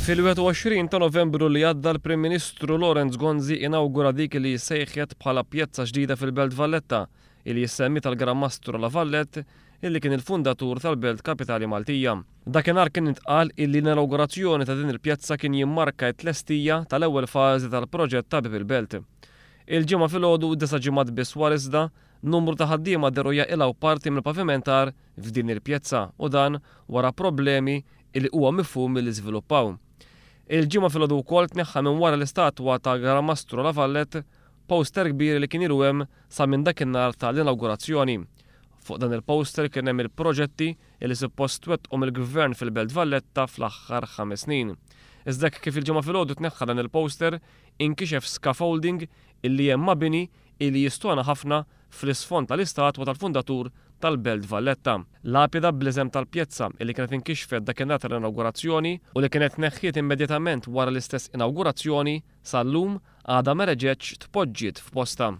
Fil-21 ta' Novembru li għadda l-Prim Ministru Lawrence Gonzi inawgura dik li sejħet bħala pjazza ġdida fil-Belt Valletta, illi jissemmi tal-Gran Mastru La Valette illi kien il-fundatur tal-belt kapitali Maltija. Dakinhar kien intqal illi l-inawgurazzjoni ta' din il-pjazza kien jimmarka t-tlestija tal-ewwel fażi tal-proġett ta' Bieb il-Belt. Il-Ġimgħa filgħodu, disa' ġimgħat biss wara iżda, numru ta' ħaddiema dehru jaqilgħu parti mill-pavimentar f'din il-pjazza u dan wara problemi illi huwa mifhum illi żviluppaw. Il-Ġimgħa filgħodu wkoll tneħħa minn wara l-istatwa ta' Gran Mastru La Valette poster kbir li kien ilu hemm sa minn dakinhar tal-inawgurazzjoni. Fuq dan il-poster kien hemm il-proġetti illi suppost twettqu mill-Gvern fil-Belt Valletta fl-aħħar ħames snin. Iżda hekk kif il-Ġimgħa filgħodu tneħħa dan il-poster, inkixef scaffolding illi hemm ma' bini illi jistona ħafna fl-isfond tal-istatwa tal-fundatur tal-Belt Valletta. Lapida bl-isem tal-pjazza illi kienet inkixfet dakinhar tal-inawgurazzjoni u li kienet tneħħiet immedjatament wara l-istess inawgurazzjoni, sal-lum għadha ma reġgħetx tpoġġiet f'postha.